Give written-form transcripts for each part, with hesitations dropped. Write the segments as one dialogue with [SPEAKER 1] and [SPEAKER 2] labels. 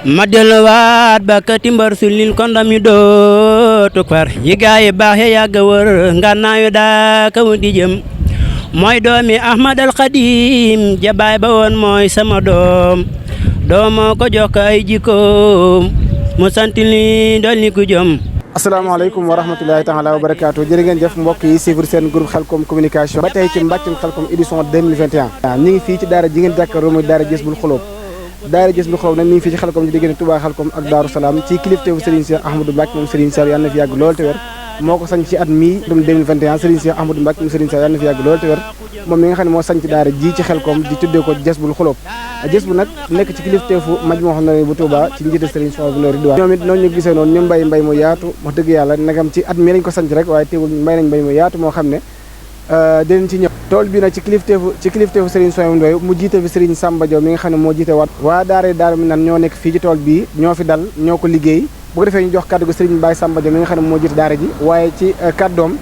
[SPEAKER 1] ma delluwaat ba ka timbar sulil kondam yu dootu far yi gaay baax ya yàgg wër ngannaayu daa ka wuti jëm mooy doomi Ahmad al Xadim jabaay ba woon mooy sama doom doomoo ko jox ko ay jikkoom mu sant li dolli ku jëm.
[SPEAKER 2] asalaamaaleykum wa rahmatulahi taala wa barakaatu jërë ngeen jëf mbokk yi suivre seen groupe Khelcom communication ba tey ci mbàccum Khelcom édition 2021 ñu ngi fii ci daara ji ngeen jàkkaarloo muy daara Jazbul Xuloob daara Jazbul Xuloob nag mi ngi fii ci Khelcom di diggante Touba Khelcom ak Daaru Salaam ci kilifteefu Serigne Cheikh Ahmadou Mbacke moom Serigne Sall yàlla na fi yàgg lool te wér moo ko sañ ci at mii 2021 Serigne Cheikh Ahmadou Mbacke moom Serigne Sall yàlla na fi yàgg lool te wér moom mi nga xam ne moo sañ ci daara ji ci Khelcom di tuddee ko Jazbul Xuloob Jazbu nag nekk ci kilifteefu maj moo xam ne bu Touba ci njiital Serigne Souhaïbou Ridwaan ñoom it noonu ñu gisee noonu ñu mbay mu yaatu wax dëgg yàlla nagam ci at mii lañ ko sanc rek waaye teewul mbay nañ mbay mu yaatu moo xam ne dinañ ci ñëw tool bi nag ci kilifteefu Serigne Souhaïbou mu jiite fi Serigne Samba Diaw mi nga xam ne moo jiite waat waa daara Daaru Minaan ñoo nekk fii ci tool bii ñoo fi dal ñoo ko liggéey bu ko defee ñu jox kàddu gi Serigne Baye Samba Diaw mi nga xam ne moo jiite daara ji waaye ci kàddoom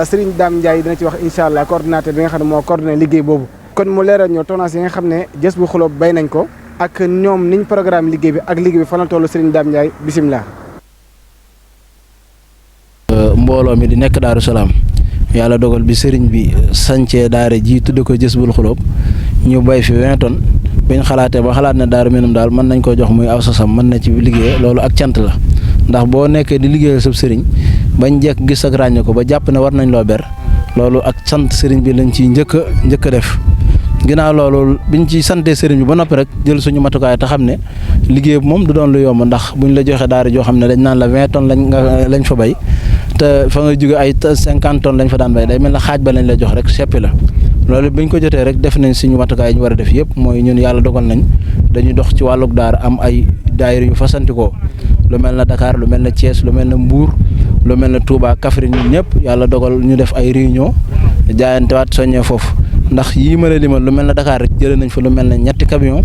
[SPEAKER 2] Serigne Dame Ndiaye dina ci wax incha allah coordinateur bi nga xam ne moo coordonné liggéey boobu kon mu leeral ñoo tonnage yi nga xam ne Jazbul Xuloob bay nañ ko ak ñoom niñ programme liggéey bi ak liggéey bi fan la toll Serigne Dame Ndiaye bisimilah.
[SPEAKER 3] mbooloo mi di nekk Daaru Salaam yàlla dogal bi sëriñ bi sancee daara ji tudde ko Jazbul Xuloob ñu bay fi 20 tonnes biñ xalaatee ba xalaat ne Daaru Minam daal mën nañ ko jox muy aw sasam mën na ci liggéey loolu ak cant la ndax boo nekkee di liggéeyal sab sëriñ bañ jekk gis ak ràññe ko ba jàpp ne war nañ loo ber loolu ak sant sëriñ bi lañ ciy njëkk a def. ginnaaw loolu biñ ci santee sëriñ bi ba noppi rek jël suñu matukaay te xam ne liggéey bi moom du doon lu yomb ndax buñ la joxe daara joo xam ne dañ naan la 20 tonnes lañ fa bay te fa nga jóge ay 50 tonnes lañ fa daan bay day mel na xaaj ba lañ la jox rek seppi la loolu biñ ko jotee rek def nañ suñu matukaay yi ñu war a def yëpp mooy ñun yàlla dogal nañ dañuy dox ci wàllug daara am ay daayira yu fasantikoo lu mel na Dakar lu mel na Thiès lu mel na Mbour lu mel na Touba Kaffrine ñun ñëpp yàlla dogal ñu def ay réunion jaayantewaat soññee foofu ndax yii ma la limal lu mel na Dakar rek jëlee nañ fa lu mel na 2 camion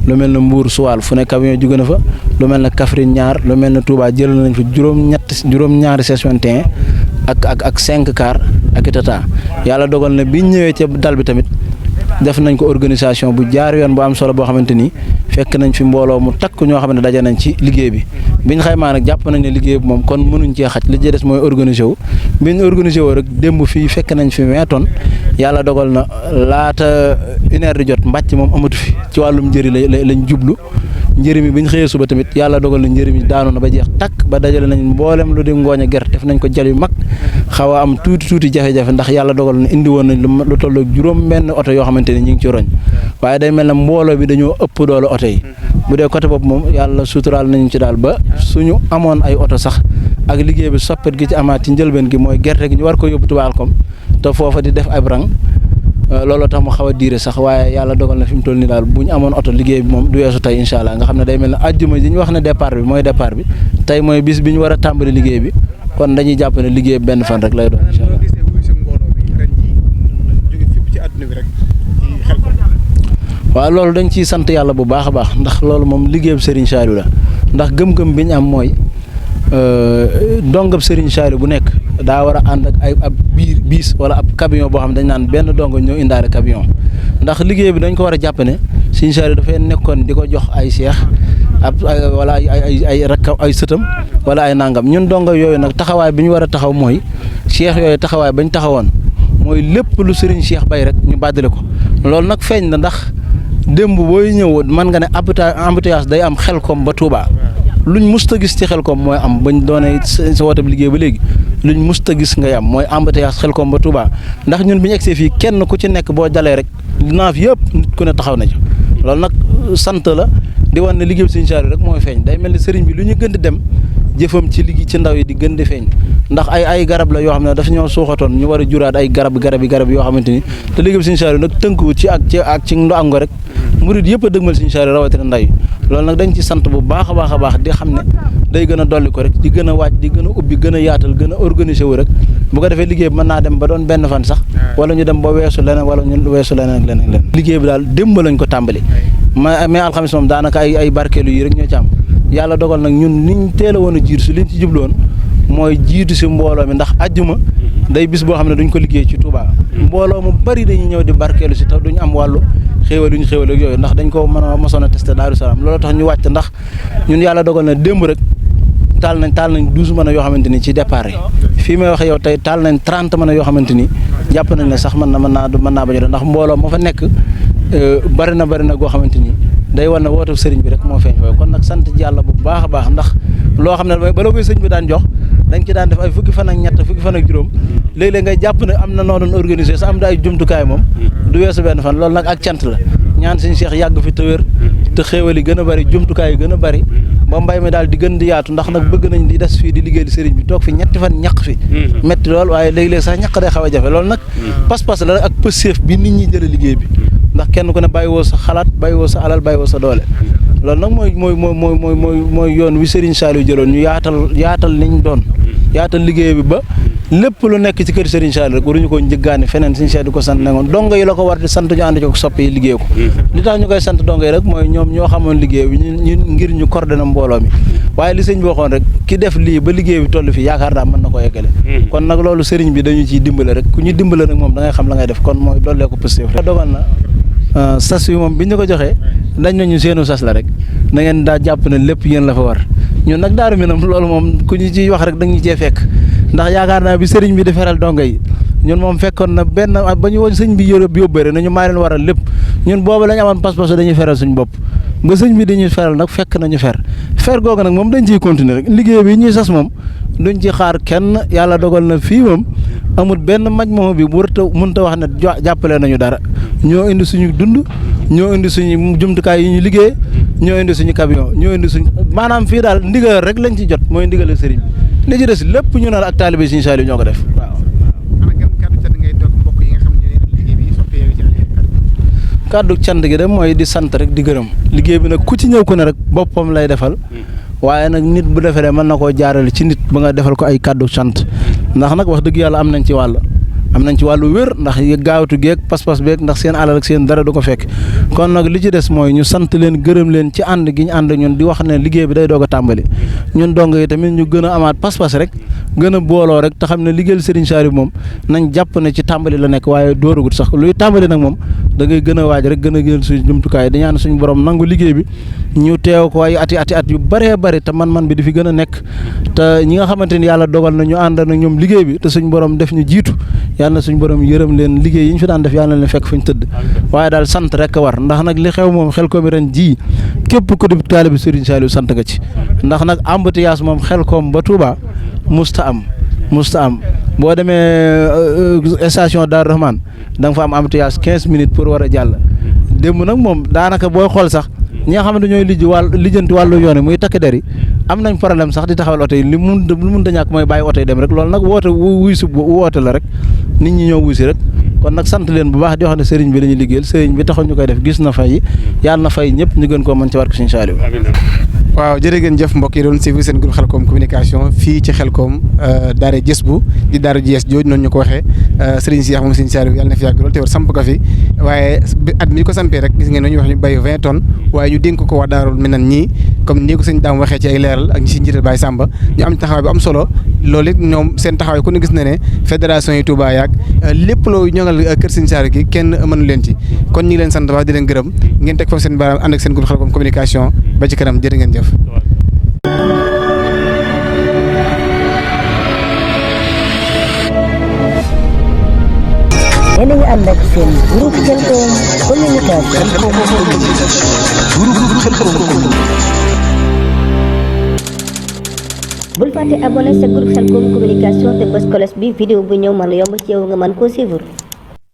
[SPEAKER 3] lu mel na Mbour Suwaal fu ne camion jóge na fa lu mel na Kaffrine ñaar lu mel na Touba jëlee nañ fa juróom-ñaari C61 ak 5 car ak tata yàlla dogal na biñ ñëwee ca dal bi tamit def nañ ko organisation bu jaar yoon bu am solo boo xamante ni fekk nañ fi mbooloo mu takk ñoo xam ne daje nañ ci liggéey bi biñ xaymaa nag jàpp nañ ne liggéey bi moom kon mënuñ cee xaj li ci des mooy organisé wu biñ organisé woo rek démb fii fekk nañ fi 20 tonnes yàlla dogal na laata 1 heure di jot mbàcc moom amatu fi ci wàllum njëri lañ jublu njëri mi biñ xëyee suba tamit yàlla dogal na njëri mi daanu na ba jeex takk ba dajale nañ mboolem lu di ngooñ a gerte def nañ ko jal yu mag xaw a am tuuti jafe-jafe ndax yàlla dogal na indi woon nañ lu toll juróom benn oto yoo xamante ni ñu ngi ci roñ waaye day mel na mbooloo bi dañoo ëpp doole oto yi bu dee côté boobu moom yàlla suturaal nañu ci daal ba suñu amoon ay oto sax ak liggéey bi soppet gi ci amaat ci njëlbeen gi mooy gerte gi ñu war ko yóbbu Touba Khelcom te foofa di def ab rang looloo tax mu xaw a diire sax waaye yàlla dogal na fi mu toll nii daal bu ñu amoon oto liggéey bi moom du weesu tey incha allah nga xam ne day mel ne àjjuma ji ñu wax ne départ bi mooy départ bi tey mooy bis bi ñu war a tàmbali liggéey bi kon dañuy jàpp ne liggéey bi benn fan rek lay doon incha allah. waaw loolu dañ ciy sant yàlla bu baax a baax ndax loolu moom liggéeyam Serigne Saliou la ndax gëm-gëm bi ñu am mooy dongab Serigne Saliou bu nekk daa war a ànd ak ab biis wala ab camion boo xam dañ naan benn dongo ñëw indaale camion ndax liggéey bi dañ ko war a jàpp ne Serigne Saliou dafay nekkoon di ko jox ay seex wala ay rakkam ay sëtam wala ay nangam ñun dongo yooyu nag taxawaay bi ñu war a taxaw mooy seex yooyu taxawaay bañ taxawoon mooy lépp lu Serigne Cheikh bay rek ñu bàddale ko loolu nag feeñ na ndax démb booy ñëw mën nga ne embouteillage day am Khelcom ba Touba luñ musta gis ci Khelcom mooy am bañ doonee sa wootab liggéey ba léegi luñ musta gis ngay am mooy embouteillage Khelcom ba Touba ndax ñun bi ñu egsee fii kenn ku ci nekk boo jalee rek naaf yëpp nit ku ne taxaw na ci loolu nag sant la di wan ne liggéey Serigne Saliou rek mooy feeñ day mel ni sëriñ bi lu ñu gën di dem jëfam ci liggéey ci ndaw yi di gën di feeñ ndax ay garab la yoo xam ne dafa ñoo suuxatoon ñu war a juraat ay garab yoo xamante ni te liggéey Serigne Saliou nag tënkuwu ci ak ci ndoango rek murid yëpp a dëgmal Serigne Saliou rawatina ndaw yi loolu nag dañ ci sant bu baax a baax di xam ne day gën a dolli ko rek di gën a waaj di gën a ubbi gën a yaatal gën a organisé wu rek bu ko defee liggéey bi mën naa dem ba doon benn fan sax wala ñu dem ba weesu leneen wala ñu weesu leneen ak leneen liggéey bi daal démb lañ ko tàmbali mais alxamis moom daanaka ay barkeelu yi rek ñoo ci am yàlla dogal nag ñun niñ teel a woon a jiitu si liñ ci jubloon mooy jiitu si mbooloo mi ndax ajjuma day bis boo xam ne duñ ko liggéey ci Touba mbooloo mu bari dañuy ñëw di barkeelu si te duñ am wàllu xéewal yu ñu xéewal ak yooyu ndax dañ ko mën a mosoon a testé Daaru Salaam loolu tax ñu wàcc ndax ñun yàlla dogal na démb rek taal nañ 12 mën a yoo xamante ni ci départ yi fii may waxe yow tey taal nañ 30 mën a yoo xamante ni jàpp nañ ne sax mën naa bañ a ndax mbooloo ma fa nekk bari na goo xamante ni day war na woote sëriñ bi rek moo feeñ foofu kon nag sant yàlla bu baax a baax ndax loo xam ne bala koy sëriñ bi daan jox dañ ci daan def ay fukki fan ak ñett fukki fan ak juróom léeg-léeg ngay jàpp ne am na noo doon organisé sa am da ay jumtukaay moom du weesu benn fan loolu nag ak cant la ñaan suñu Cheikh yàgg fi te wér te xéewal yi gën a bari jumtukaay yi gën a bari ba mbay mi daal di gën di yaatu ndax nag bëgg nañ di des fii di liggéey di sëriñ bi toog fi ñetti fan ñaq fi metti lool waaye léeg-léeg sax ñaq day xaw a jafe loolu nag pas-pas la ak pëseef bi nit ñi jële liggéey bi ndax kenn ku ne bàyyi woo sa xalaat bàyyi woo sa alal bàyyi woo sa doole loolu nag mooy yoon wi Serigne Saliou jëloon ñu yaatal niñ doon yaatal liggéey bi ba lépp lu nekk ci kër Serigne Saliou rek waruñu ko njëggaani feneen Serigne Saliou di ko sant ne ngoon dongo yi la ko war di sant ñu ànd ci ko soppe yi liggéey ko li tax ñu koy sant dongo yi rek mooy ñoom ñoo xamoon liggéey bi ñu ngir ñu coordonné mbooloo mi waaye li sëñ bi waxoon rek ki def lii ba liggéey bi toll fi yaakaar daa mën na ko yeggale kon nag loolu Serigne bi dañu ciy dimbale rek ku ñu dimbale nag moom da ngay xam la ngay def kon mooy dollee ko positif rek dogal na sas wi moom bi ñu ko joxee dañ nañu seenu sas la rek na ngeen daa jàpp ne lépp yéen la fa war ñun nag Daaru Minam loolu moom ku ñu ciy wax rek dañu cee fekk ndax yaakaar naa bi sëriñ bi di feral dongo yi ñun moom fekkoon na benn ba ñu woon sëñ bi yóbbëre nañu maa leen waral lépp ñun boobu lañu amoon pas-pas dañuy feral suñ bopp ba sëñ bi dañuy feral nag fekk nañu fer googu nag moom dañ ciy continuer rek liggéey bi ñuy sas moom duñ ci xaar kenn yàlla dogal na fii moom amul benn maj moom bi bu mënta wax ne jàppale nañu dara ñoo indi suñu dund ñoo indi suñu jumtukaay yi ñu liggéey ñoo indi suñu camion ñoo indi suñu maanaam fii daal ndigal rek lañ ci jot mooy ndigal sëriñ bi li ci des lépp ñu naan ak taalibe Sëriñ Saliou ñoo ko def waaw. kàddu cant gi de mooy di sant rek di gërëm liggéey bi nag ku ci ñëw ku ne rek boppam lay defal waaye nag nit bu defaree mën na koo jaarale ci nit ba nga defal ko ay kàddu sant ndax nag wax dëgg yàlla am nañ ci wàllu wér ndax gaawtu geeg pas-pas beeg ndax seen alal ak seen dara du ko fekk kon nag li ci des mooy ñu sant leen gërëm leen ci ànd gi ñu ànd ñun di wax ne liggéey bi day doog a tàmbali ñun dong yi tamit ñu gën a amaat pas-pas rek gën a booloo rek te xam ne liggéeyal Serigne Saliou moom nañ jàpp ne ci tàmbali la nekk waaye dooragut sax luy tàmbali nag moom da ngay gën a waaj rek gën a jël suñu jumtukaay di ñaan suñu borom nangu liggéey bi ñu teew ko ay ati yu bëree bëri te man bi di fi gën a nekk te ñi nga xamante ni yàlla dogal na ñu ànd na ñoom liggéey bi te suñu borom def ñu jiitu yàlla na suñu borom yërëm leen liggéey yi ñu fi daan def yàlla na leen fekk fu ñu tëdd waaye daal sant rek war ndax nag li xew moom Xelcom ren ji képp ku di taalibe Serigne Saliou sant nga ci ndax nag embouteillage moom Xelcom ba Touba musta am boo demee station Darou Rahman da nga fa am embouteillage 15 minutes pour war a jàll démb nag moom daanaka booy xool sax ñi nga xam ne ñooy lijjanti wàllu yoon muy takk der yi am nañ problème sax di taxawal oto yi li mun da ñàkk mooy bàyyi oto yi dem rek loolu nag woote la rek nit ñi ñoo wuy si rek kon nag sant leen bu baax di wax ne sëriñ bi la ñuy liggéeyal sëriñ bi taxoon ñu koy def gis na fay yàlla na fay ñëpp ñu gën koo mën ci barke Sëriñ Saliou.
[SPEAKER 2] waaw jërë ngeen jëf mbokk yi doon suivre seen groupe Xelcom communication fii ci Xelcom daara Jësbu di daara ji yees jooju noonu ñu ko waxee Serigne Cheikh moom Serigne Saliou yàlla na fi yàgg lool te war samp ko fi waaye at mi ko sampee rek gis ngeen ne ñu wax ñu béy 20 tonnes waaye ñu dénk ko waa Daarul Minan ñii comme ni ko sëñ daam waxee ci ay leeral ak ñi si njiital Baye Samba ñu am taxawaay bu am solo loolu it ñoom seen taxawaay ku ne gis na ne fédération yi Touba yaag lépp loo ñoŋal kër Serigne Saliou gi kenn mënu leen ci kon ñu ngi leen sant wax di leen gërëm ngeen teg foofu seen baaraam ànd ak seen groupe Xelcom communication ba ci kanam jërë ngeen jëf.
[SPEAKER 4] yéen a ngi ànd ak seen groupe Xelcom communication. bul fàtte abonné sa groupe Xelcom communication te bës cloche bi vidéo bu ñëw mën a yomb ci yow nga mën koo suivre.